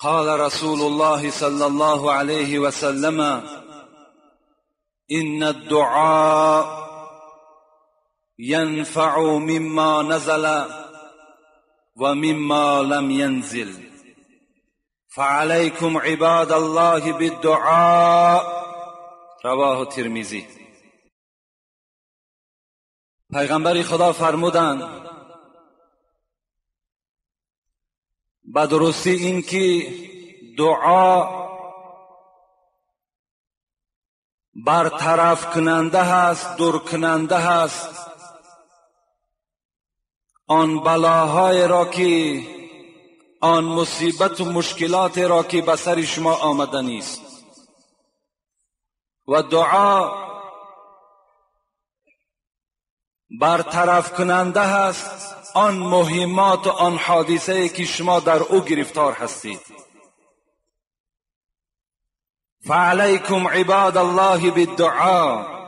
قال رسول الله صلى الله عليه وسلم إن الدعاء ينفع مما نزل ومما لم ينزل فعليكم عباد الله بالدعاء. رواه الترمذی. پیغمبر خدا فرمودند به درستی اینکه دعا برطرف کننده هست، دور کننده هست آن بلاهای را که آن مصیبت و مشکلات را که به سر شما آمده نیست. و دعا برطرف کننده هست آن مهمات و آن حادثه که شما در او گرفتار هستید. فعلیکم عباد الله بالدعاء.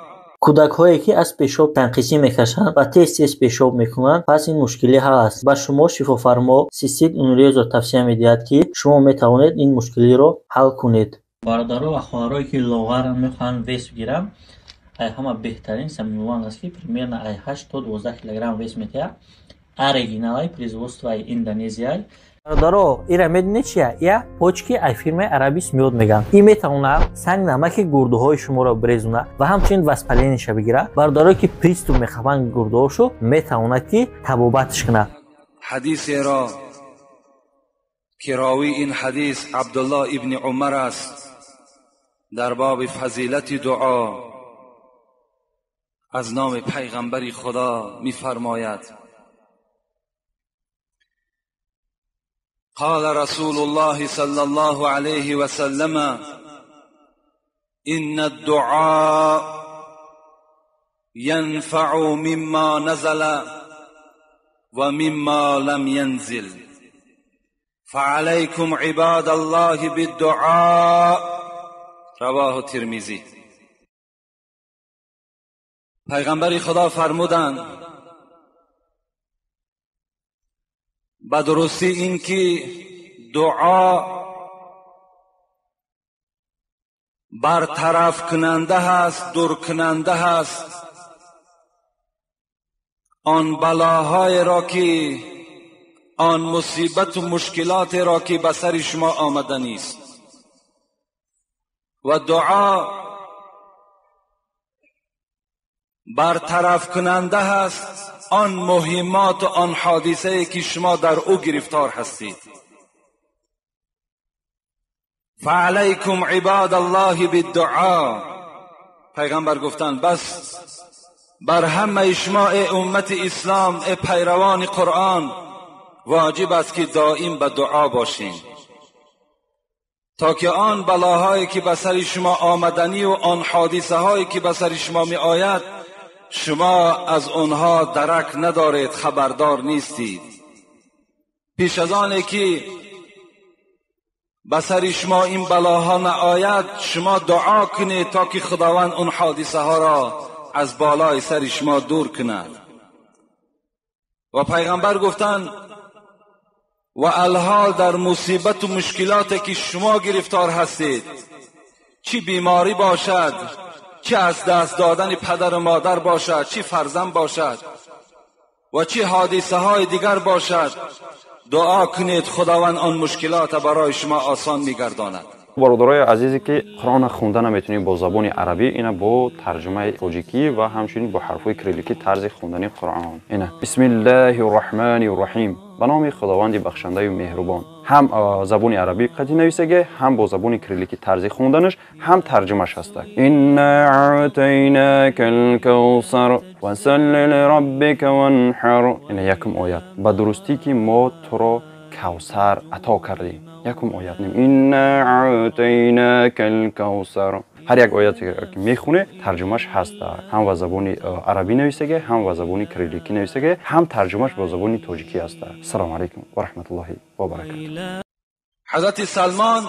Кӯдакҳое, ки аз пешоб танқисӣ мекашанд ва тез-тез пешоб мекунанд, пас ин мушкилӣ ҳал аст. Ба шумо шифофармо Систит Унрезо тавсия медиҳад, ки шумо метавонед ин мушкилиро ҳал кунед. Бародаро ва хоҳарое, ки лоғаранд, мехоҳанд вес бигиранд, ай ҳама беҳтарин самимован аст, ки примерно ай 8 то 12 килограмм вес метиҳад. Оригиналай производствои Индонезияй. Бародаро, ира медонед чия? Я почки ай фирмаи Арабис миёд меган. Ин метавонад санг намаки гурдуҳои шуморо бирезонад ва ҳамчунин воспалениеша бигирад. Бародарое, ки приступ мехӯранд гурдуҳошо, метавонад, ки табобатш кунад. Ҳадисеро ки ровӣ ин ҳадис Абдуллоҳ ибни Умар аст, дар боби фазилати дуо аз номи пайғамбари Худо мефармояд: قال رسول الله صلى الله عليه وسلم إن الدعاء ينفع مما نزل ومما لم ينزل فعليكم عباد الله بالدعاء. رواه الترمذی. پیغمبر خدا فرمودند به درستی اینکه دعا برطرف کننده هست، دور کننده هست آن بلاهای را که آن مصیبت و مشکلات را که به سر شما آمده نیست. و دعا برطرف کننده هست آن مهمات و آن حادثه که شما در او گرفتار هستید. فعلیکم عباد الله بالدعاء. پیغمبر گفتند بس بر همه شما ای امت اسلام، ای پیروان قرآن، واجب است که دائم به دعا باشین تا که آن بلاهایی که به سر شما آمدنی و آن حادثه هایی که به سر شما می آید شما از آنها درک ندارید، خبردار نیستید. پیش از آن که به سر شما این بلاها نآید شما دعا کنید تا که خداوند اون حادثه ها را از بالای سر شما دور کند. و پیغمبر گفتند و الحال در مصیبت و مشکلات که شما گرفتار هستید، چی بیماری باشد، چه از دست دادن پدر و مادر باشد، چی فرزند باشد و چه حادثه های دیگر باشد، دعا کنید خداوند آن مشکلات برای شما آسان میگرداند. Бародарои азизе, ки Қуръонро хонда наметавонед бо забони арабӣ, ина бо тарҷумаи тоҷикӣ ва ҳамчунин бо ҳарфҳои кирилликӣ тарзи хондани Қуръон. Ина: Бисмиллаҳи рраҳмани рраҳим, ба номи Худованди бахшандаю меҳрубон. Ҳам забони арабӣ қатъи нависаге, ҳам бо забони кирилликӣ тарзи хонданаш, ҳам тарҷумаш ҳаста. Инна аътайнака лкавсар фасалли лираббика ванҳар. Ина якум оят: ба дурустӣ, ки мо туро Кавсар ато кардем. Якум оят: Инна аътайнака лкавсар. Ҳар як ояте ки мехоне, тарҷумаш ҳаста. Ҳам ба забони арабӣ нависаге, ҳам ба забони кирилликӣ нависаге, ҳам тарҷумаш бо забони тоҷикӣ ҳаста. Ассалому алайкум ва раҳматуллоҳи ва баракатуҳ. حضرت سلمان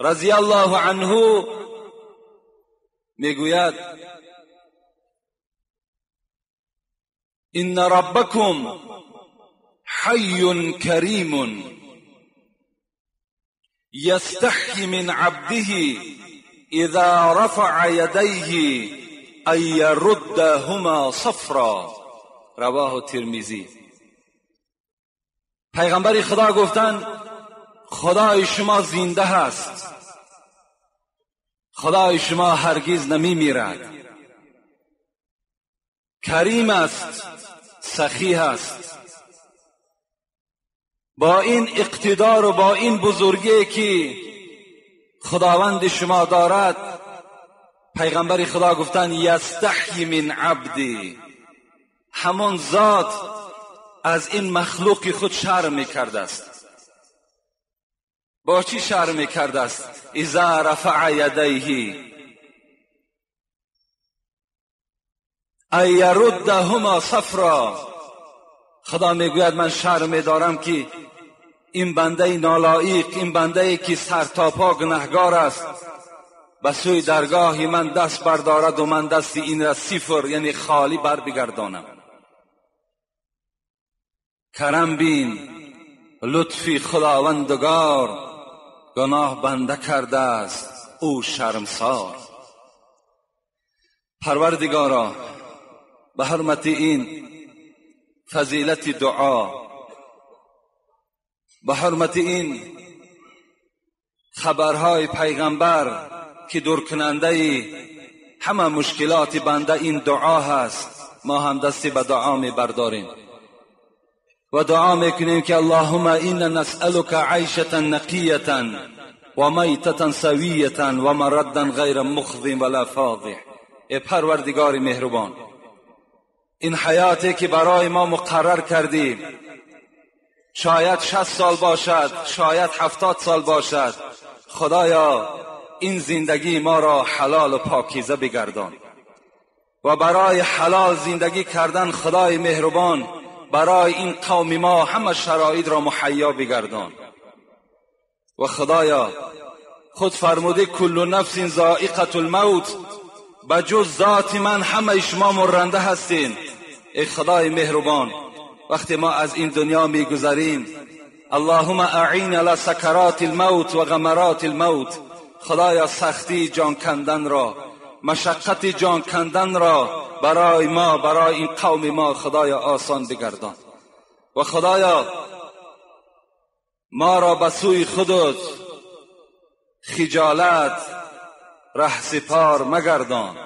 رضی الله عنه میگوید: ان ربکم حی کریم یستحی من عبده اذا رفع یدیه ان یردهما صفرا. رواه ترمذی. پیغمبر خدا گفتند خدای شما زنده هست، خدای شما هرگز نمی میرد، کریم است، سخی است. با این اقتدار و با این بزرگی که خداوند شما دارد، پیغمبر خدا گفتند یستحی من عبدی، همان ذات از این مخلوق خود شرم میکرده است. با چی شرم میکرده است؟ اذا رفع یدیه ان یردهما صفرا. خدا میگوید من شرم میدارم که این بنده نالایق، این بنده که سر تا پا گنهگار است، به سوی درگاه من دست بردارد و من دست این را صفر یعنی خالی بر بگردانم. کرم بین، لطفی خداوندگار، گناه بنده کرده است او شرمسار. پروردگارا، به حرمت این فضیلت دعا، به حرمت این خبرهای پیغمبر که دورکننده همه مشکلات بنده این دعا هست، ما هم دستی به دعا می برداریم و دعا میکنیم که اللهم اینا نسألک عیشة نقیة و میتة سویة و مردا غیر مخز ولا فاضح. ای پروردگار مهربان، این حیاتی که برای ما مقرر کردی، شاید 60 سال باشد، شاید 70 سال باشد، خدایا این زندگی ما را حلال و پاکیزه بگردان و برای حلال زندگی کردن خدای مهربان برای این قوم ما همه شرایط را مهیا بگردان. و خدایا خود فرموده کل نفس ذائقة الموت، بجز ذات من همه شما مرنده هستین. ای خدای مهربان، وقتی ما از این دنیا میگذریم، اللهم اعین علی سکرات الموت و غمرات الموت، خدایا سختی جان کندن را، مشقت جان کندن را برای ما، برای این قوم ما خدایا آسان بگردان. و خدایا ما را به سوی خودت خجالت رهسپار مگردان،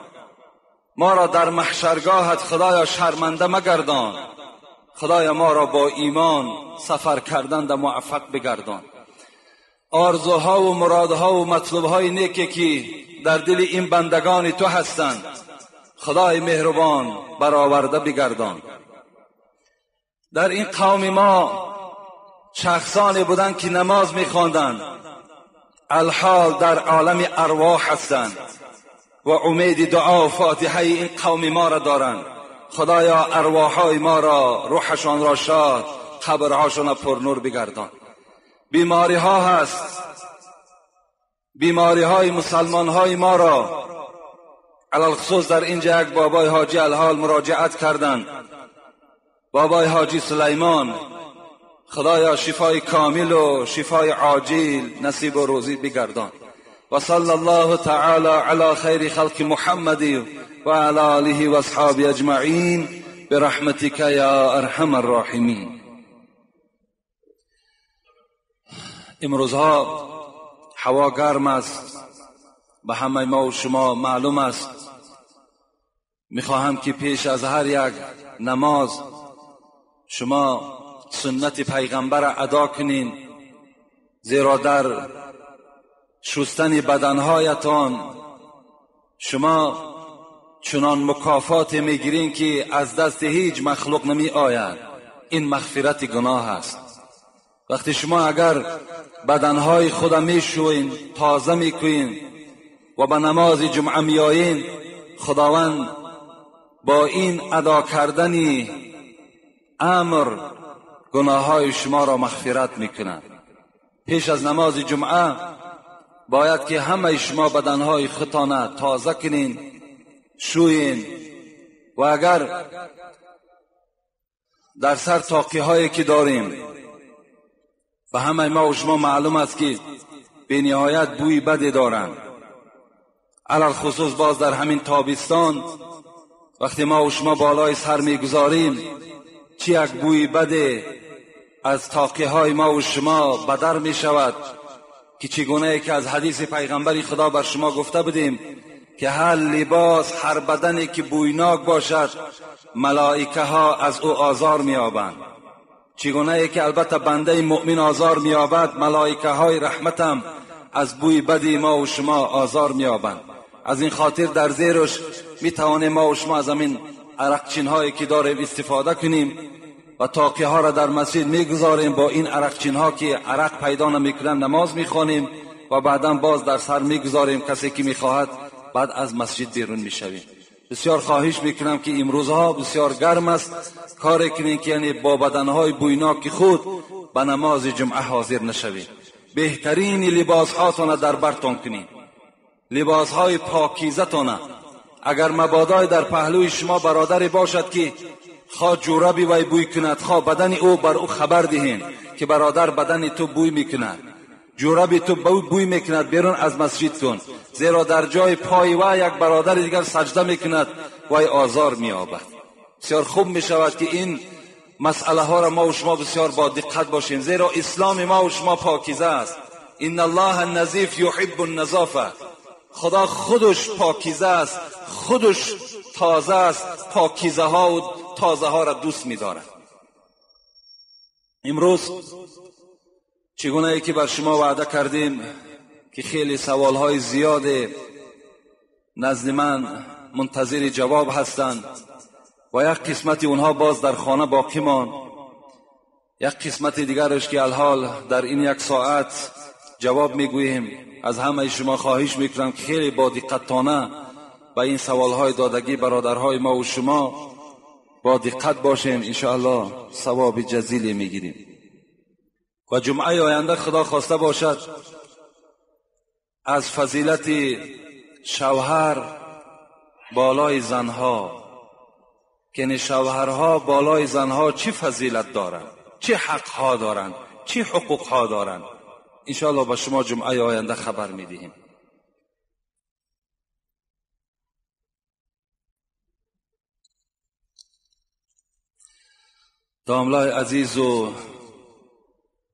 ما را در محشرگاهت خدایا شرمنده مگردان، خدایا ما را با ایمان سفر کردن در موفق بگردان. آرزوها و مرادها و مطلوبهای نیکی که در دل این بندگان تو هستند، خدای مهربان برآورده بگردان. در این قوم ما شخصانی بودند که نماز میخواندند، الحال در عالم ارواح هستند و امید دعا و فاتحه این قوم ما را دارند. خدایا ارواحهای ما را، روحشان را شاد، قبرهاشان را پرنور بگردان. بیماری ها هست، بیماری های مسلمان های ما را، علی‌الخصوص در اینجا یک بابای حاجی الحال مراجعت کردند، بابای حاجی سلیمان، خدایا شفای کامل و شفای عاجل نصیب و روزی بگردان. و صلی الله تعالی علی خیر خلق محمد و علی آله و اصحابه اجمعین برحمتک یا ارحم الراحمین. امروزها هوا گرم است، به همه ما و شما معلوم است. میخواهم که پیش از هر یک نماز شما سنت پیغمبر ادا کنین، زیرا در شستن بدنهایتان شما چنان مکافات میگیرین که از دست هیچ مخلوق نمی آید. این مغفرت گناه است. وقتی شما اگر بدنهای خود میشوین، تازه میکنین و به نماز جمعه میآیین، خداوند با این ادا کردن امر گناههای شما را مغفرت میکند. پیش از نماز جمعه باید که همه شما بدنهای خودتان تازه کنین، شوین، و اگر در سر تاقی هایی که داریم، به همه ما و شما معلوم است که бениҳоят бӯи баде доранд. алалхусус боз дар ҳамин тобистон вақте мо ва шумо болои сар мегузорем, чӣ як бӯи баде аз тоқиҳои мо ва шумо бадар мешавад ки чигунае ки аз ҳадиси пайғамбари худо бар шумо гуфта будем ки ҳар либос, ҳар бадане ки бӯйнок бошад, малоикаҳо аз ӯ озор меёбанд. Чигунае ки албатта бандаи муъмин озор меёбад, малоикаҳои раҳматам аз бӯи бади мо ва шумо озор меёбанд. Аз ин хотир дар зераш метавонем мо ва шумо аз ҳамин арақчинҳое ки дорем истифода кунем ва тоқиҳоро дар масҷид мегузорем. Бо ин арақчинҳо ки арақ пайдо намекунанд намоз мехонем ва баъдан боз дар сар мегузорем. Касе ки мехоҳад баъд аз масҷид берун мешавем. Бисёр хоҳиш мекунам ки имрӯзҳо бисёр гарм аст, коре кунем ки яъне бо баданҳои бӯйноки худ ба намози ҷумъа ҳозир нашавем. Беҳтарини либосҳотона дар бартон кунед, либосҳои покизатона. Агар мабодой дар паҳлӯи шумо бародаре бошад ки хоҳ ҷӯраби вай бӯй кунад, хоҳ бадани ӯ, бар ӯ хабар диҳем ки бародар, бадани ту бӯй мекунад, ҷӯраби ту бӯй мекунад, берун аз масҷид кун, зеро дар ҷои пои вай як бародари дигар саҷда мекунад, вай озор меёбад. Бисёр хуб мешавад ки ин масъалаҳоро мо ва шумо бисёр бо диққат бошем, зеро исломи мо ва шумо покиза аст. Инна аллоҳа назиф юҳиббу назофа. Худо худаш покиза аст, худаш тоза аст, покизаҳо ва тозаҳоро дӯст медорад. Имрӯз чигунае ки бар шумо ваъда кардем ки хеле саволҳои зиёде назди ман мунтазири ҷавоб ҳастанд ва як қисмати онҳо боз дар хона боқӣ монд, як қисмати дигараш ки алҳол дар ин як соат ҷавоб мегӯем. Аз ҳамаи шумо хоҳиш мекунам ки хеле бо диққатона ба ин саволҳои додагӣ бародарҳои мо ва шумо бо диққат бошем. Иншоаллоҳ савоби ҷазиле мегирем. Ва ҷумъаи оянда худо хоста бошад аз фазилати шавҳар болои занҳо, ки шавҳарҳо болои занҳо чӣ фазилат доранд, чӣ ҳақҳо доранд, чӣ ҳуқуқҳо доранд, иншоаллоҳ ба шумо ҷумъаи оянда хабар медиҳем. Домлای عزیز و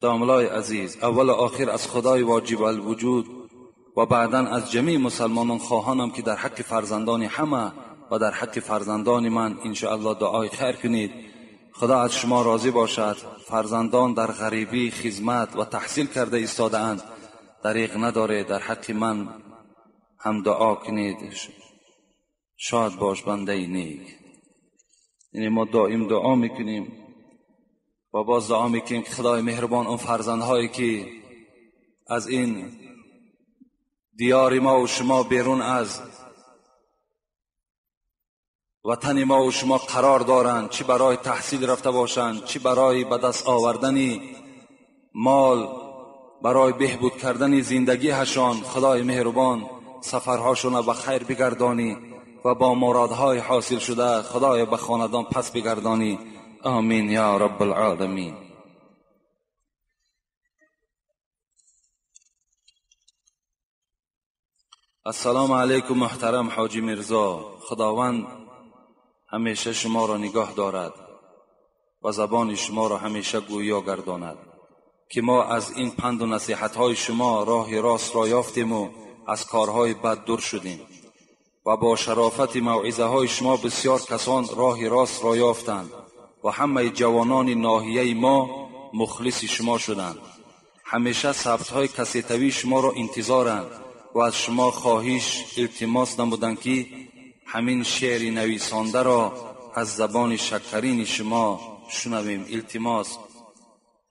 داملای عزیز، اول و آخر از خدای واجب الوجود و بعدا از جمیع مسلمانان خواهانم که در حق فرزندان همه و در حق فرزندان من انشاءالله دعای خیر کنید. خدا از شما راضی باشد. فرزندان در غریبی خدمت و تحصیل کرده ایستاده‌اند، دریغ نداره در حق من هم دعا کنید. شاد باش بنده نیک. یعنی ما دائم دعا میکنیم و باز دعا میکنیم که خدای مهربان اون فرزندهایی که از این دیار ما و شما بیرون از وطن ما و شما قرار دارند، چی برای تحصیل رفته باشند، چی برای به دست آوردن مال، برای بهبود کردن زندگی هشان، خدای مهربان سفرهاشون به خیر بگردانی و با مرادهای حاصل شده خدای به خاندان پس بگردانی. آمین یا رب العالمین. السلام علیکم محترم حاجی میرزا، خداوند همیشه شما را نگاه دارد و زبان شما را همیشه گویا گرداند که ما از این پند و نصیحت‌های شما راه راست را یافتیم و از کارهای بد دور شدیم و با شرافت موعظه های شما بسیار کسان راه راست را یافتند و همه جوانان ناحیه ما مخلص شما شدند. همیشه ثبت های کسیتوی شما را انتظارند و از شما خواهش التماس نمودند که همین شعر نویسانده را از زبان شکرین شما شنویم. التماس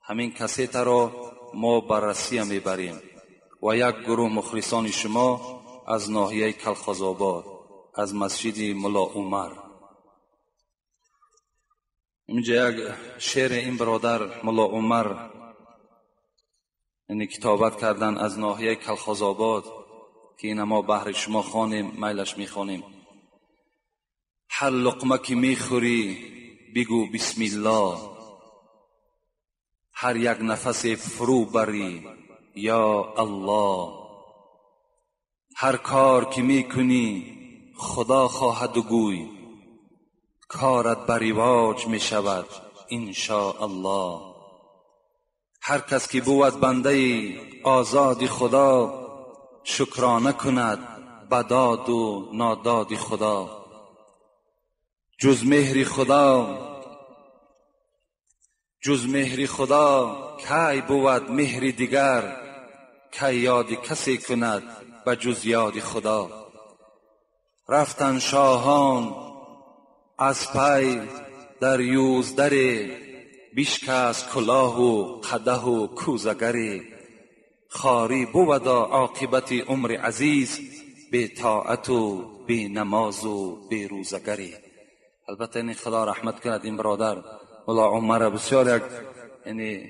همین کسیت را ما بررسی میبریم و یک گروه مخلصان شما از ناحیه کلخازآباد از مسجد ملا عمر. اینجا یک شعر این برادر ملا عمر یعنی کتابت کردن از ناحیه کلخازآباد که این ما بهر شما خوانیم، میلش میخوانیم. هر لقمه که میخوری بگو بسم الله، هر یک نفس فرو بری یا الله. هر کار که میکنی خدا خواهد و گوی، کارت بر رواج می شود ان شاء الله. هر کس که بود بنده آزاد خدا، شکرانه کند بداد و ناداد خدا. جز مهر خدا، جز مهر خدا کی بود مهر دیگر، کی یاد کسی کند به جز یاد خدا. رفتن شاهان از پی در یوزدر، بشکست کلاه و قدح و کوزگری. خاری بود عاقبت عمر عزیز، بی طاعت و بی نماز و بی روزگری. البته این خدا رحمت کند این برادر ملا عمر، بسیار یک یعنی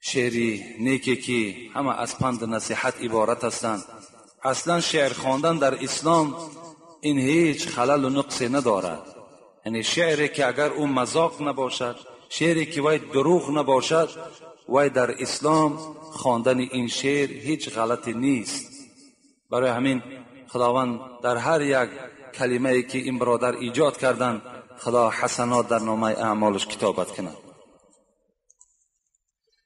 شعری نیکی که همه از پند نصیحت عبارت هستند. اصلا شعر خواندن در اسلام این هیچ خلل و نقصی ندارد. یعنی شعری که اگر او مذاق نباشد، شعری که وی دروغ نباشد، وی در اسلام خواندن این شعر هیچ غلطی نیست. برای همین خداوند در هر یک کلمه ای که این برادر ایجاد کردن، خدا حسنات در نامه اعمالش کتابت کند.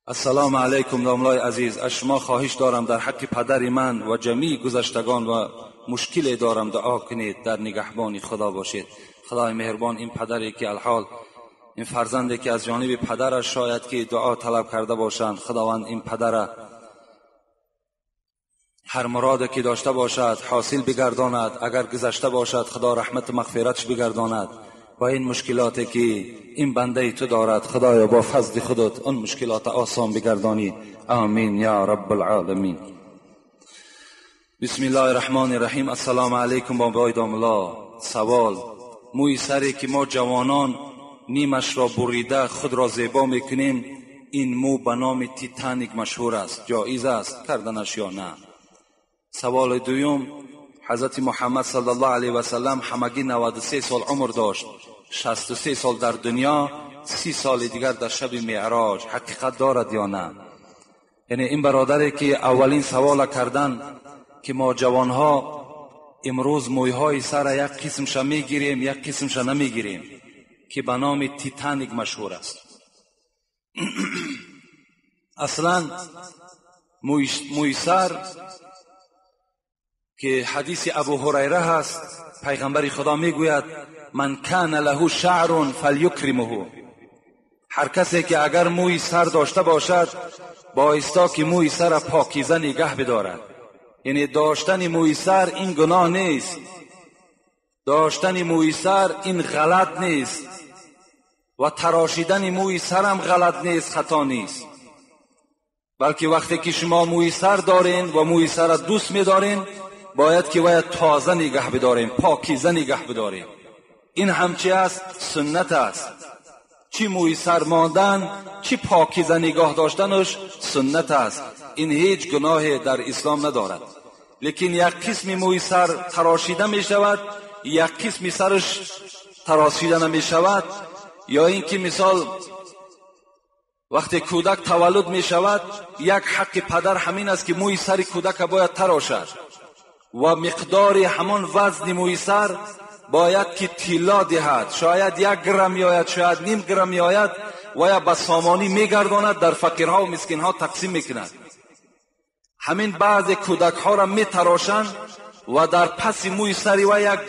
السلام علیکم داملای عزیز، از شما خواهش دارم در حق پدر من و جمیع گذشتگان و مشکل دارم دعا کنید، در نگهبانی خدا باشید. خدای مهربان این پدری که الحال این فرزندی که از جانب پدرش شاید که دعا طلب کرده باشند، خداوند این پدر هر مراد که داشته باشد حاصل بگرداند، اگر گذشته باشد خدا رحمت و مغفرتش بگرداند. و این مشکلاتی که این بنده تو دارد خدایا با فضل خودت اون مشکلات آسان بگردانی. آمین یا رب العالمین. بسم الله الرحمن الرحیم. السلام علیکم بابای داملا. سوال: موی سری که ما جوانان نیمش را بریده خود را زیبا میکنیم، این مو به نام تیتانیک مشهور است، جایز است کردنش یا نه؟ سوال دوم: حضرت محمد صلی الله علیه و سلم همگی 93 سال عمر داشت، 63 سال در دنیا، 30 سال دیگر در شب معراج، حقیقت دارد یا نه؟ یعنی این برادری که اولین سوال کردن که ما جوانها امروز مویهای سر یک قسمش میگیریم یک قسمش نمیگیریم که به نام تیتانیک مشهور است. اصلا موی سر که حدیث ابو هریره هست، پیغمبر خدا میگوید من کان له شعر فلیکرمه، هر کسی که اگر موی سر داشته باشد بایستا که موی سر پاکیزه نگه بدارد. یعنی داشتن موی سر این گناه نیست، داشتن موی سر این غلط نیست و تراشیدن موی سرم غلط نیست، خطا نیست، بلکه وقتی که شما موی سر دارین و موی سر دوست میدارین باید که باید تازه نگه بداریم، پاکیزه نگه بداریم. این همچی است، سنت است. چی موی سر ماندن چی پاکیزه نگاه داشتنش سنت است، این هیچ گناه در اسلام ندارد. لیکن یک قسم موی سر تراشیده می شود، یک قسم سرش تراشیده نمی شود. یا اینکه مثال وقتی کودک تولد می شود، یک حق پدر همین است که موی سر کودک باید تراشد و مقدار همان وزن موی سر باید که طلا دهد، شاید 1 گرم میآید، شاید نیم گرم میآید و یا به سامانی میگرداند، در فقیرها و مسکینها تقسیم میکند. همین بعض کودک ها را میتراشند و در پس موی سری و یک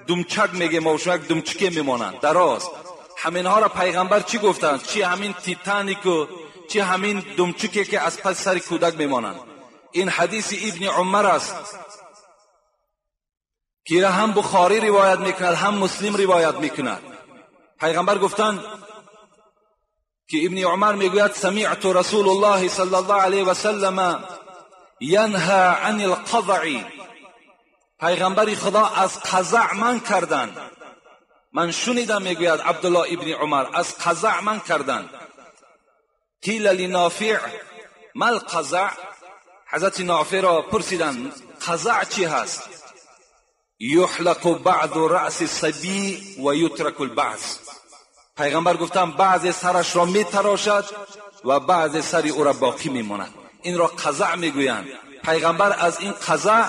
دمچک میگه ما یک دمچکه میمانند دراز. همین ها را پیغمبر چی گفتند؟ چی همین تیتانیک و چی همین دمچکه که از پس سر کودک میمانند. این حدیث ابن عمر است که هم بخاری روایت میکند هم مسلم روایت میکند. پیغمبر گفتند که ابن عمر میگوید سمعت رسول الله صلی الله علیه و سلم ینهى عن القضع. پیغمبر خدا از قزع من کردند. من شنیدم میگوید عبدالله ابن عمر از قزع من کردند. قیل لنافع ما القزع؟ حضرت نافع را پرسیدند قزع چی هست؟ یحلق بعض رأس الصبی و یترک البعض. پیغمبر گفتند بعض سرش را میتراشد و بعض سر او را باقی میماند. این را قزع میگویند. پیغمبر از این قزع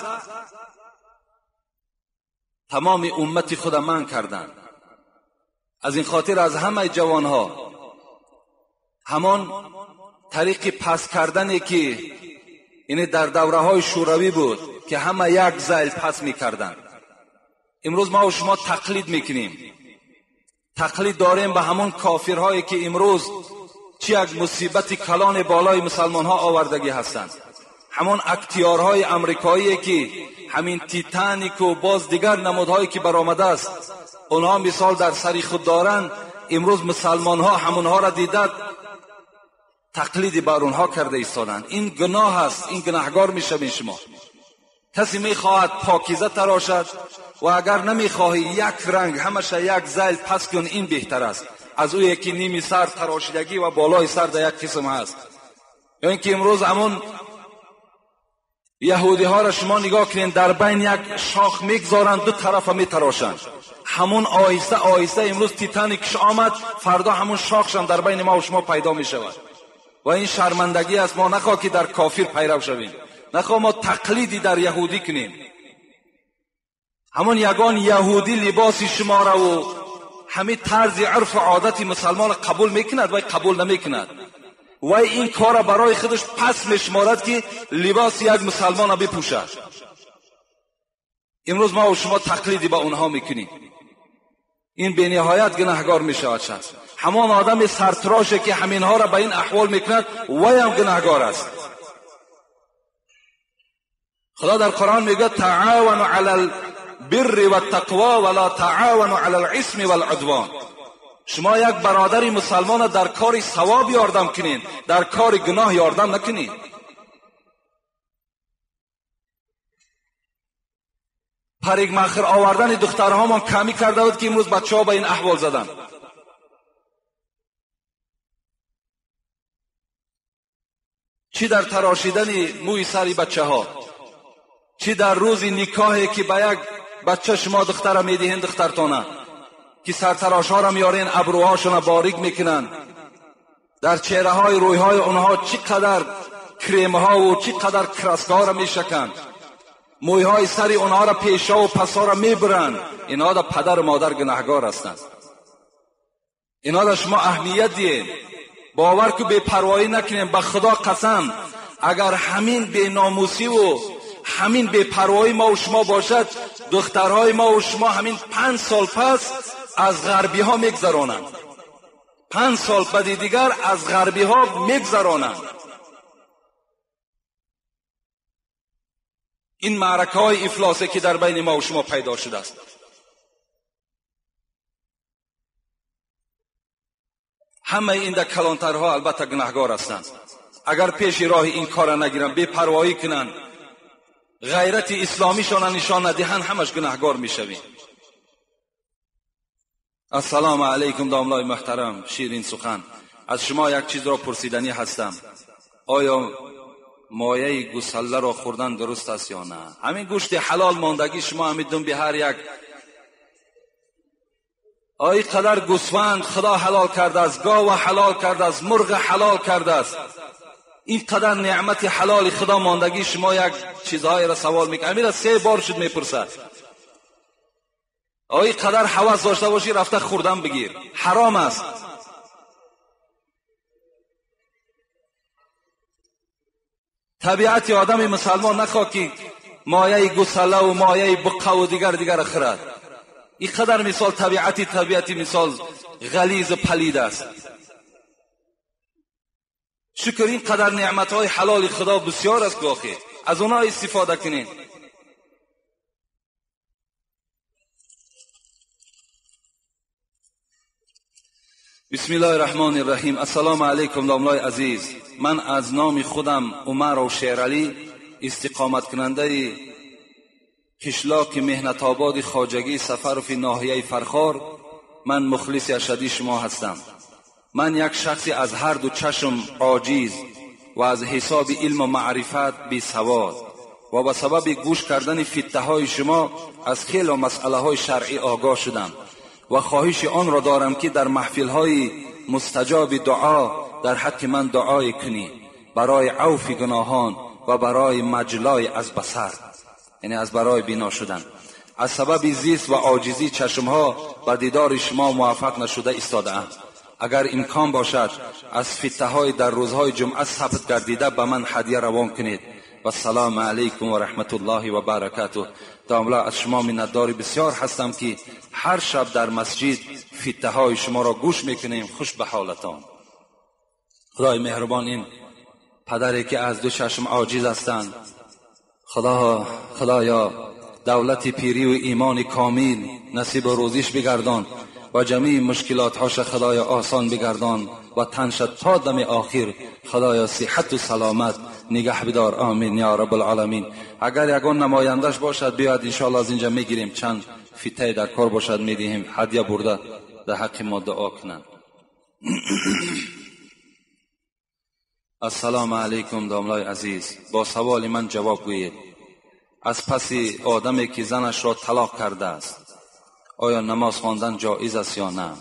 تمام امت خود منع کردند. از این خاطر از همه جوانها همان طریق پس کردنی که این در دوره های شوروی بود که همه یک زیل پس میکردند، امروز ما و شما تقلید میکنیم. تقلید داریم به همون کافرهایی که امروز چی یک مصیبت کلان بالای مسلمان ها آوردگی هستند. همون اکتیارهای امریکایی که همین تیتانیک و باز دیگر نمودهایی که برآمده است، اونها مثال در سری خود دارند. امروز مسلمان ها همونها را دیدند، تقلید بر اونها کرده ایستادند. این گناه است، این گناهگار میشوین شما. کسی میخواهد پاکیزه تراشد و اگر نمیخواهی یک رنگ همشه یک زیل پس کن، این بهتر است از او یکی نیمی سر تراشیدگی و بالای سر در یک قسم هست. یا اینکه امروز همون یهودی ها را شما نگاه کنین، در بین یک شاخ میگذارند، دو طرف میتراشند. همون آهسته آهسته امروز تیتانیکش آمد، فردا همون شاخش هم در بین ما و شما پیدا میشود. و این شرمندگی است. ما نخواه که در کافر پیرو شویم، نخواه ما تقلیدی در یهودی کنیم. همون یگان یهودی لباس شما را و همه طرز عرف و عادت مسلمان قبول میکند و قبول نمیکند و این کار برای خودش پس میشمارد که لباس یک مسلمان را بپوشد. امروز ما و شما تقلیدی با اونها میکنیم. این به نهایت گناهگار میشود شخص. همان آدم سرتراشه که همینها را به این احوال میکند وی هم گناهگار است. خدا در قرآن میگه تعاونوا علی البر والتقوا ولا تعاونوا علی الاثم والعدوان. شما یک برادر مسلمان در کار ثواب یاردم کنین، در کار گناه یاردم نکنین. پریگ مخر آوردن دخترهامان کمی کرده بود که امروز بچه ها به این احوال زدن. چی در تراشیدن موی سری بچه ها، چی در روز نکاحی که به یک بچه شما دختر میدهین، دخترتانه که سرتراش ها را میارین، ابروهاشون را باریک میکنن، در چهره های روی های اونها چی قدر کریم ها و چی قدر کرسک ها را میشکن، موی های سری اونها را پیشا و پسا را میبرن. اینها در پدر و مادر گناهگار هستند. اینها در شما اهمیت دیین. باور که بی پروایی نکنیم. به خدا قسم اگر همین بی ناموسی و همین بی پروایی ما و شما باشد، دخترهای ما و شما همین 5 سال پس از غربی ها میگذرانند. 5 سال بعد دیگر از غربی ها میگذرانند. این معرکه های افلاسه که در بین ما و شما پیدا شده است. همه این در کلانترها البته گناهگار هستند. اگر پیش راه این کار نگیرن، بی پروایی کنند، غیرت اسلامیشان نشان ندهند، همش گناهگار میشویم. السلام علیکم داملای محترم شیرین سخن، از شما یک چیز را پرسیدنی هستم. آیا مایه گوساله را خوردن درست است یا نه؟ همین گوشت حلال ماندگی شما همین دم به هر یک آی قدر گوسفند خدا حلال کرده است، گاو حلال کرده است، مرغ حلال کرده است، این قدر نعمت حلال خدا ماندگی شما یک چیزهایی را سوال میکنه. امیر 3 بار شد میپرسد. آی قدر حواس داشته باشی رفته خوردن بگیر، حرام است. طبیعت آدم مسلمان نخواه که مایه گوساله و مایه بقه و دیگر خرد. این قدر مثال طبیعتی مثال غلیظ و پلید است. شکر این قدر نعمتهای حلال خدا بسیار است که از اونها استفاده کنین. بسم الله الرحمن الرحیم. السلام علیکم داملای عزیز، من از نام خودم عمر و شیرعلی، استقامت کننده قشلاق مهنت آباد خواجگی سفر فی ناحیه فرخار، من مخلص اشدی شما هستم. من یک شخصی از هر دو چشم عاجز و از حساب علم و معرفت بی سواد و به سبب گوش کردن فتنه های شما از خیلی مسئله های شرعی آگاه شدم و خواهش آن را دارم که در محفل های مستجاب دعا در حق من دعای کنی. برای عفو گناهان و برای مجلای از بصر، یعنی از برای بینا شدن. از سبب زیست و عاجزی چشمها و دیدار شما موفق نشده ایستاده اند. اگر امکان باشد از فته های در روزهای جمعه ثبت گردیده به من هدیه روان کنید. و السلام علیکم و رحمت الله و برکاته. داملا از شما منتدار بسیار هستم که هر شب در مسجد فته های شما را گوش میکنیم. خوش به حالتان. خدای مهربان این پدری که از دو چشم عاجز هستند، خدایا دولت پیری و ایمان کامل نصیب روزیش بگردان و جمیع مشکلات هاش خدایا آسان بگردان و تنش تا دم آخر خدایا صحت و سلامت نگه بدار. آمین یا رب العالمین. اگر یگان نمایندش باشد بیاد انشاءالله از اینجا میگیریم، چند فیته در کار باشد میدهیم، هدیه برده در حق ما دعا کنند. السلام علیکم داملای عزیز، با سوال من جواب گویید. از پس آدمی که زنش را طلاق کرده است آیا نماز خواندن جایز است یا نه؟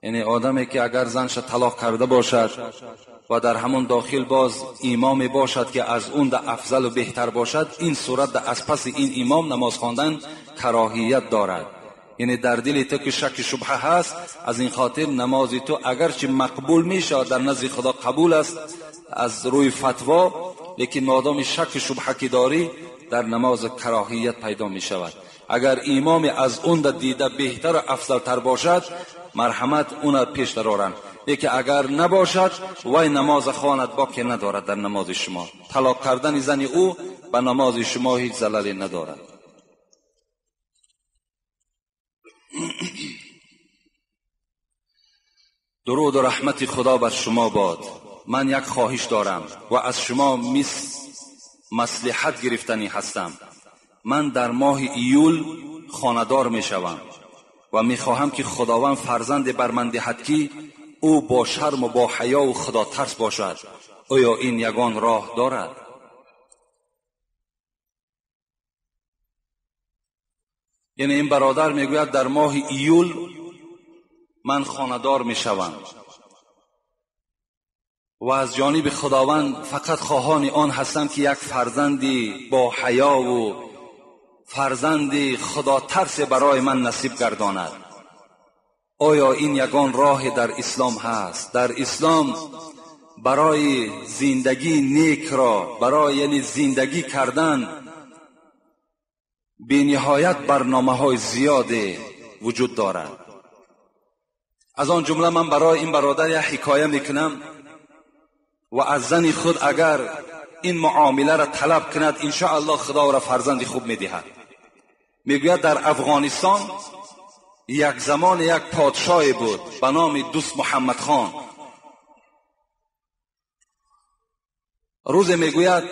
یعنی آدمی که اگر زنش طلاق کرده باشد و در همون داخل باز امام باشد که از اون ده افضل و بهتر باشد، این صورت ده از پس این امام نماز خواندن کراهیت دارد. یعنی در دل تو که شک شبهه هست، از این خاطر نماز تو اگرچه مقبول میشه در نزد خدا قبول است از روی فتوا، لیکن مادام شک شبهه که داری در نماز کراهیت پیدا می شود. اگر امام از اون دیده بهتر و افضل تر باشد مرحمت اون پیش درارند، لیکن اگر نباشد وای نماز خواند باکی ندارد در نماز شما. طلاق کردن زن او به نماز شما هیچ زللی ندارد. درود و رحمت خدا بر شما باد. من یک خواهش دارم و از شما مصلحت گرفتنی هستم. من در ماه ایول خانه‌دار می شوم و می خواهم که خداوند فرزند بر من دهد که او با شرم و با حیا و خدا ترس باشد. آیا این یگان راه دارد؟ یعنی این برادر میگوید در ماه ایول من خانه‌دار می شوم و از جانب خداوند فقط خواهان آن هستم که یک فرزندی با حیا و فرزندی خدا ترس برای من نصیب گرداند. آیا این یگان راه در اسلام هست؟ در اسلام برای زندگی نیک را، برای یعنی زندگی کردن بی نهایت برنامه های زیاد وجود دارد. از آن جمله من برای این برادر یک حکایه میکنم و از زن خود اگر این معامله را طلب کند انشاءالله خدا را فرزند خوب میدهد. میگوید در افغانستان یک زمان یک پادشاهی بود به نام دوست محمد خان. روز میگوید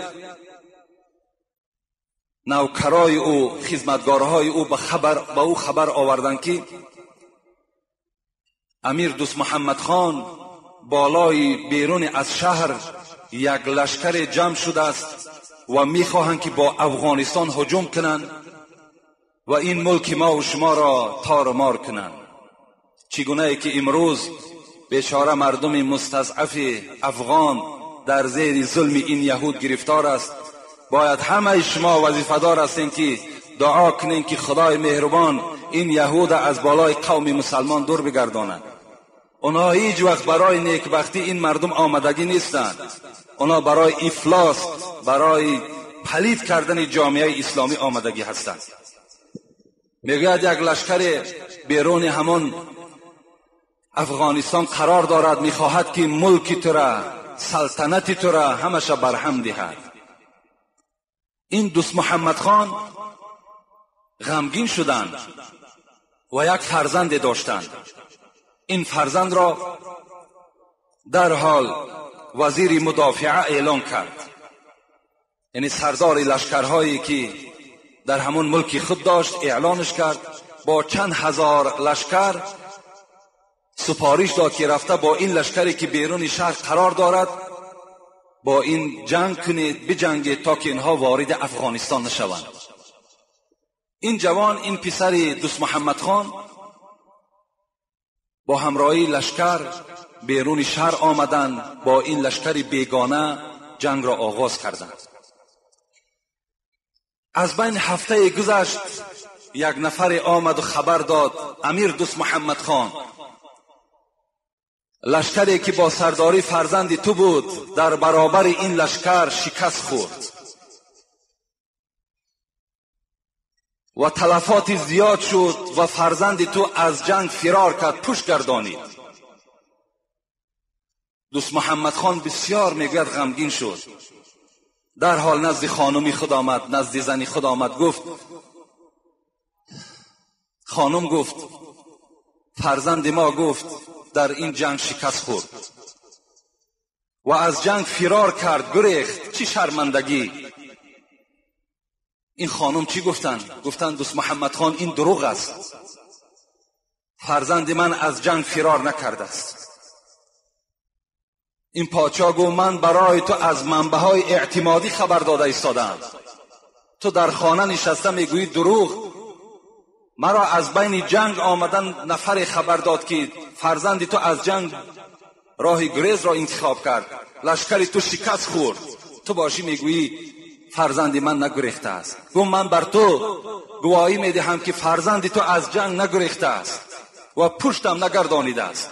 نوکرای او، خدمتگارهای او به او خبر آوردند که امیر دوست محمد خان بالای بیرون از شهر یک لشکر جمع شده است و میخواهند که با افغانستان هجوم کنند و این ملک ما و شما را تار و مار کنند. چگونه ای که امروز بیچاره مردم مستضعف افغان در زیر ظلم این یهود گرفتار است، باید همه شما وظیفه دار هستین که دعا کنین که خدای مهربان این یهود از بالای قوم مسلمان دور بگرداند. اونها هیچ وقت برای نیکبختی این مردم آمدگی نیستند. اونها برای افلاس، برای پلید کردن جامعه اسلامی آمدگی هستند. میگوید یک لشکر بیرون همان افغانستان قرار دارد، میخواهد که ملک تو را، سلطنت تو را همش برهم دهد. این دوست محمد خان غمگین شدند و یک فرزند داشتند. این فرزند را در حال وزیر مدافعه اعلان کرد، یعنی سردار لشکرهایی که در همون ملک خود داشت اعلانش کرد. با چند هزار لشکر سپارش داد که رفته با این لشکری که بیرون شهر قرار دارد با این جنگ کنید، بجنگید تا که اینها وارد افغانستان نشوند. این جوان، این پسر دوست محمد خان با همراهی لشکر بیرون شهر آمدند، با این لشکر بیگانه جنگ را آغاز کردند. از بین هفته گذشت، یک نفر آمد و خبر داد امیر دوست محمد خان، لشکری که با سرداری فرزند تو بود در برابر این لشکر شکست خورد و تلفات زیاد شد و فرزند تو از جنگ فرار کرد، پشت گردانید. دوست محمد خان بسیار میگوید غمگین شد. در حال نزد خانمی خود آمد، نزد زنی خود آمد، گفت خانم، گفت فرزند ما گفت در این جنگ شکست خورد و از جنگ فرار کرد، گریخت، چی شرمندگی. این خانم چی گفتن؟ گفتن دوست محمد خان این دروغ است، فرزند من از جنگ فرار نکرده است. این پادشاه گفت من برای تو از منبع‌های اعتمادی خبر داده ایستادم، تو در خانه نشسته میگویی دروغ. مرا از بین جنگ آمدن نفر خبر داد که فرزند تو از جنگ راه گریز را انتخاب کرد، لشکر تو شکست خورد، تو باشی میگویی فرزند من نگریخته است. گفت من بر تو گواهی میدهم که فرزند تو از جنگ نگریخته است و پشتم نگردانیده است.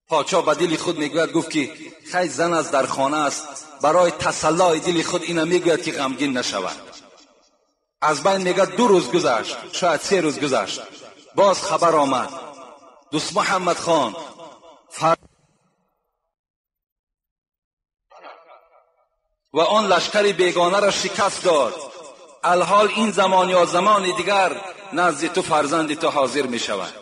پادشاه به دل خود میگوید، گفت که خیلی زن از در خانه است، برای تسلای دل خود اینا میگوید که غمگین نشود. از بین میگه 2 روز گذشت، شاید 3 روز گذشت، باز خبر آمد دوست محمد خان و آن لشکر بیگانه را شکست داد. الحال این زمان یا زمان دیگر نزد تو فرزند تو حاضر می شود.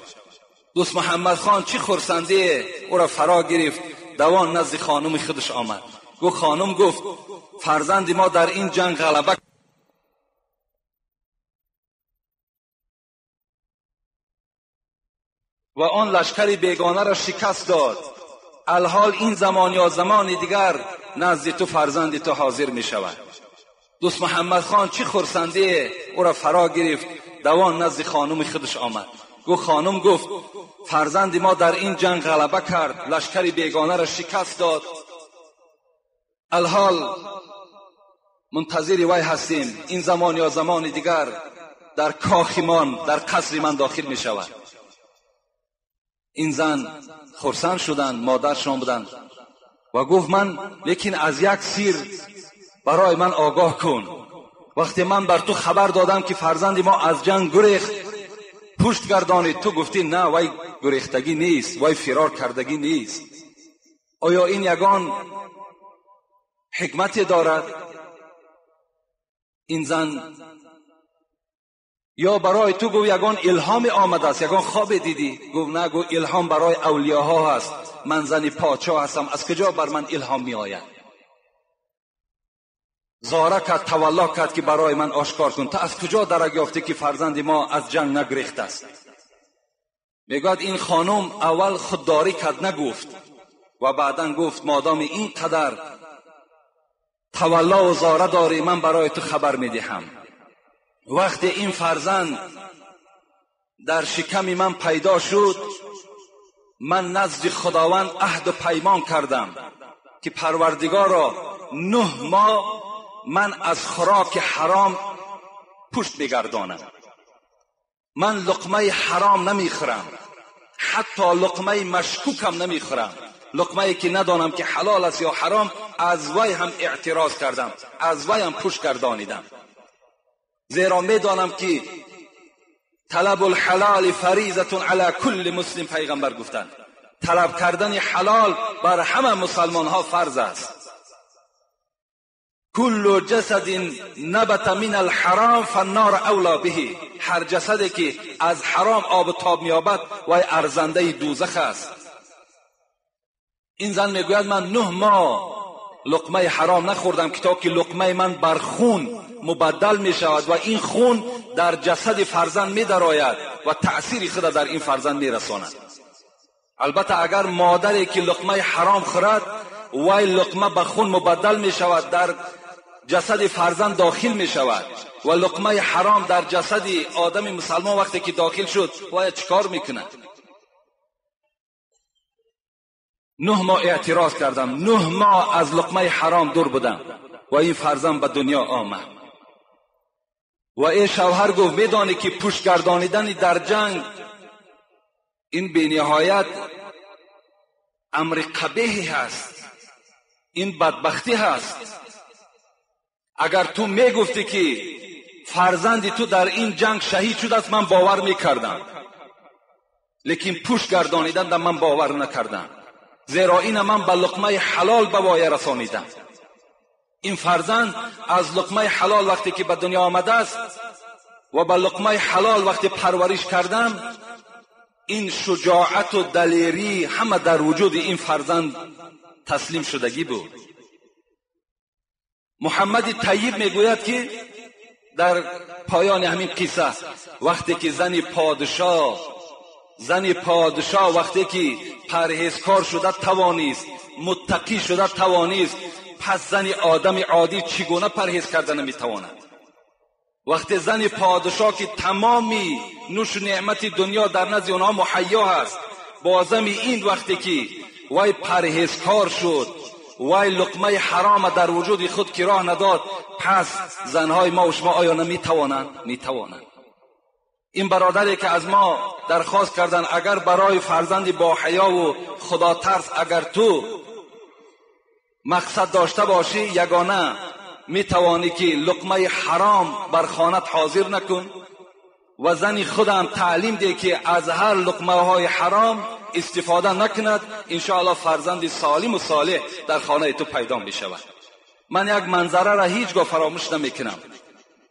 دوست محمد خان چی خرسندی او را فرا گرفت، دوان نزد خانم خودش آمد. گفت خانم، گفت فرزند ما در این جنگ غلبه و آن لشکر بیگانه را شکست داد. الحال این زمان یا زمان دیگر نزد تو فرزند تو حاضر می شود. دوست محمد خان چی خرسندی او را فرا گرفت، دوان نزد خانم خودش آمد. گفت خانم، گفت فرزند ما در این جنگ غلبه کرد، لشکر بیگانه را شکست داد. الحال منتظر وی هستیم، این زمان یا زمان دیگر در کاخ من، در قصر من داخل می شود. این زن خرسند شدند، مادرشان بودند و گفت من لیکن از یک سیر برای من آگاه کن. وقتی من بر تو خبر دادم که فرزند ما از جنگ گریخت، پشت گردانید، تو گفتی نه وی گریختگی نیست، وی فرار کردگی نیست. آیا این یگان حکمتی دارد؟ این زن یا برای تو گفت یگان الهام آمده است، یگان خواب دیدی؟ گفت نه، گفت الهام برای اولیاها هست، من زن پادشاه هستم، از کجا بر من الهام می آید؟ زاره کرد، تولا کرد که برای من آشکار کن، تا از کجا درک یافته که فرزند ما از جنگ نگریخت است؟ میگوید این خانم اول خودداری کرد، نگفت، و بعدا گفت مادام این قدر تولا و زاره داری، من برای تو خبر میدهم. وقتی این فرزند در شکم من پیدا شد، من نزد خداوند عهد و پیمان کردم که پروردگارا 9 ماه من از خوراک حرام پشت میگردانم، من لقمه حرام نمیخورم، حتی لقمه مشکوکم نمیخورم، لقمه که ندانم که حلال است یا حرام، از وی هم اعتراض کردم، از وی هم پشت گردانیدم، زیرا میدانم که طلب الحلال فریضة علی کل مسلم. پیغمبر گفتند طلب کردن حلال بر همه مسلمان ها فرض است. کل جسد نبت من الحرام فالنار اولا به. هر جسدی که از حرام آب و تاب می‌یابد وی ارزنده دوزخ است. این زن میگوید من 9 ماه لقمه حرام نخوردم که تا که لقمه من بر خون مبدل می شود و این خون در جسد فرزند می درآید و تأثیر خود در این فرزند می رساند. البته اگر مادری که لقمه حرام خورد وی لقمه به خون مبدل می شود، در جسد فرزند داخل می شود و لقمه حرام در جسد آدم مسلمان وقتی که داخل شد وی چیکار میکند؟ 9 ماه اعتراض کردم، 9 ماه از لقمه حرام دور بودم و این فرزند به دنیا آمد. و ای شوهر گفت میدانی که پشت گردانیدن در جنگ این به نهایت امر قبیحی هست، این بدبختی هست. اگر تو میگفتی که فرزند تو در این جنگ شهید شده است من باور میکردم، لیکن پشت گردانیدن در من باور نکردم، زیرا این من به لقمه حلال به وایه رسانیدم. این فرزند از لقمه حلال وقتی که به دنیا آمده است و به لقمه حلال وقتی پرورش کردم، این شجاعت و دلیری همه در وجود این فرزند تسلیم شدگی بود. محمد طیب میگوید که در پایان همین قصه وقتی که زن پادشاه وقتی که پرهیزکار شده توانیست، متقی شده توانیست، پس زن آدم عادی چگونه پرهیز کردن نمیتواند؟ وقتی زن پادشاه که تمامی نوش و نعمت دنیا در نزد آنها مهیا هست، بازم این وقتی که وی پرهیزکار شد، وی لقمه حرام در وجود خود که راه نداد، پس زنهای ما و شما آیا نمیتوانند؟ میتوانند. این برادری که از ما درخواست کردن اگر برای فرزند با حیا و خدا ترس اگر تو مقصد داشته باشی، یگانه میتوانی که لقمه حرام بر خانت حاضر نکن و زن خودم تعلیم ده که از هر لقمه های حرام استفاده نکند، انشاءالله فرزند سالم و صالح در خانه تو پیدا می شود. من یک منظره را هیچگاه فراموش نمی کنم.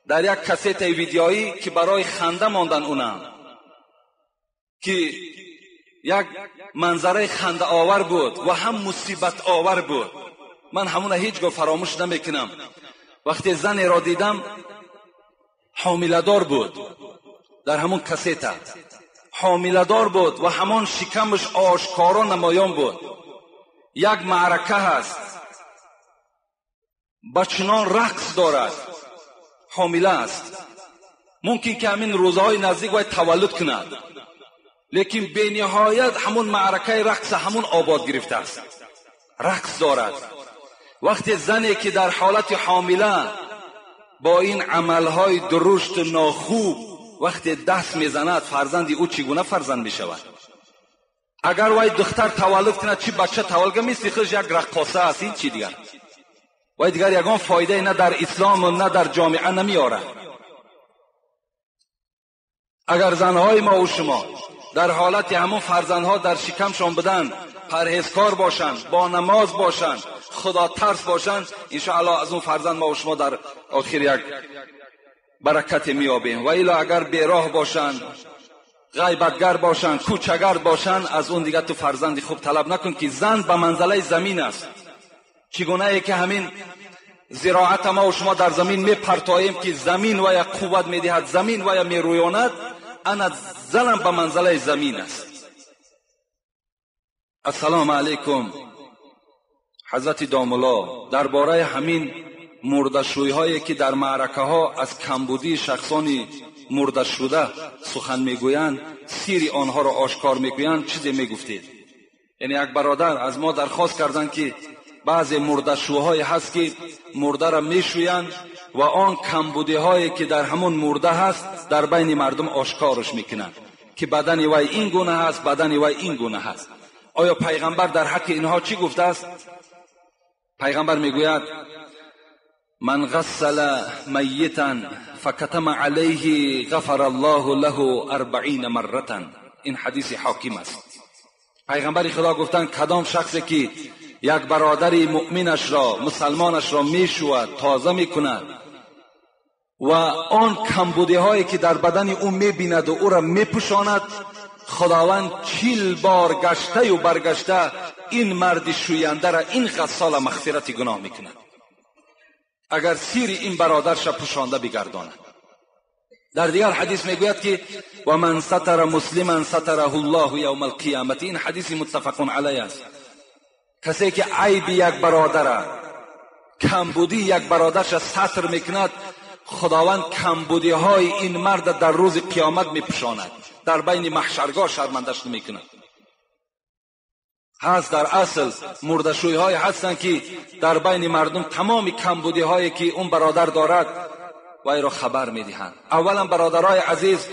در یک کست ویدیویی که برای خنده ماندن اونم، که یک منظره خنده آور بود و هم مصیبت آور بود، من همون هیچگاه فراموش نمی کنم. وقتی زنی را دیدم حامله دار بود، در همون کست حامله دار بود و همان شکمش آشکارا نمایان بود. یک معرکه هست، با چنان رقص دارد، حامله است، ممکن که همین روزهای نزدیک باید تولد کند، لیکن به نهایت همون معرکه رقص همون آباد گرفته است، رقص دارد. وقتی زنی که در حالت حامله با این عملهای درشت ناخوب وقتی دست میزند، فرزند او چگونه فرزند میشود؟ اگر وای دختر تولد کند چی بچه تولد مثل خودش یک رقاصه است، این چی دیگر؟ وای دیگر یگان فایده نه در اسلام و نه در جامعه نمیاره. اگر زنهای ما و شما در حالت همون فرزندها در شکمشان بدن، پرهیزکار باشند، با نماز باشند، خدا ترس باشند، انشاءالله از اون فرزند ما و شما در آخر یک برکت میابیم. و الا اگر بیراه باشند، غیبتگر باشند، کوچگر باشند، از اون دیگه تو فرزند خوب طلب نکن که زن به منزله زمین است. چگونه ای که همین زراعت ما و شما در زمین میپرتاییم که زمین و یا قوت میدهد، زمین و یا میرویاند، انا زنم به منزله زمین است. السلام علیکم. حضرت داملا درباره همین مردشویی هایی که در معرکه ها از کمبودی شخصان مرده شده سخن میگویند، سیر آنها را آشکار میگویند، چیزی میگفتید؟ یعنی یک برادر از ما درخواست کردند که بعضی مردشوهای هست که مرده را میشویند و آن کمبودی هایی که در همون مرده هست در بین مردم آشکارش میکنند که بدن وی این گونه هست، بدن وی این گونه هست. آیا پیغمبر در حق اینها چی گفته است؟ پیغمبر میگوید من غسل میتا فکتم علیه غفر الله له 40 مره. این حدیث حاکم است. پیغمبر خدا گفتند کدام شخصی که یک برادر مؤمنش را، مسلمانش را میشود، تازه میکند و آن کمبودی هایی که در بدن او میبیند و او را میپوشاند، خداوند 40 بار گشته و برگشته این مرد شوینده را، این غسال مغفرت گناه میکند اگر سیر این برادرش را پوشانده بگرداند. در دیگر حدیث میگوید که و من ستر مسلما ستره الله یوم القیامت. این حدیث متفق علیه است. کسی که عیب یک برادر، کمبودی یک برادرش را ستر میکند، خداوند کمبودی های این مرد در روز قیامت میپوشاند، در بین محشرگاه شرمندش نمیکند. هست در اصل مردشوی های هستند که در بین مردم تمام کمبودی هایی که اون برادر دارد وی را خبر میدهند. اولا برادرای عزیز،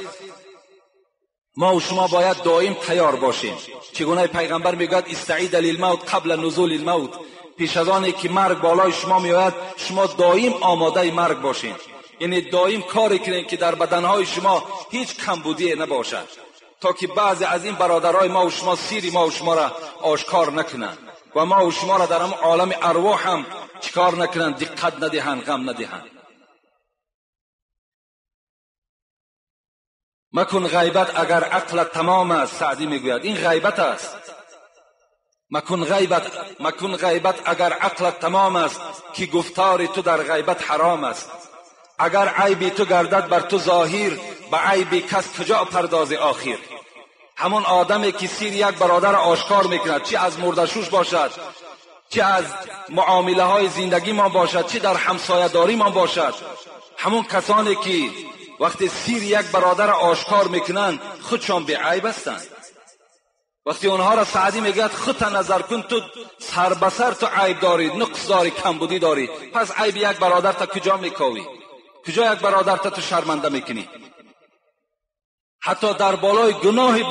ما و شما باید دائم تیار باشیم. چگونه پیغمبر میگوید استعید للموت قبل نزول الموت، پیش از آنی که مرگ بالای شما میآید شما دائم آماده مرگ باشین. یعنی دائم کاری کنین که در بدنهای شما هیچ کمبودی نباشد، تا که بعضی از این برادرای ما و شما سیر ما و شما را آشکار نکنند و ما و شما را در هم عالم ارواح هم چیکار نکنند، دقت ندهند، غم ندهند. مکن غیبت اگر عقلت تمام است. سعدی میگوید این غیبت است. مکن غیبت اگر عقلت تمام است، که گفتار تو در غیبت حرام است. اگر عیبی تو گردد بر تو ظاهر، به عیب کس کجا پرداز آخر. همون آدمی که سیر یک برادر آشکار میکند، چی از مردشوش باشد، چی از معامله های زندگی ما باشد، چی در همسایه داری ما باشد، همون کسانی که وقتی سیر یک برادر آشکار میکنند خودشان بی عیب هستند. وقتی اونها را سعدی میگوید خودت نظر کن، تو سر به سر تو عیب داری، نقص داری، کمبودی داری، پس عیب یک برادر تا کجا میکاوی؟ کجا یک برادر تا تو شرمنده میکنی؟ حتی در بالای گناه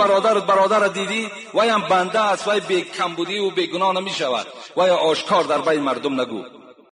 برادر دیدی، وی هم بنده است، وی بی کمبودی و بی گناه نمیشود، وی آشکار در بین مردم نگو.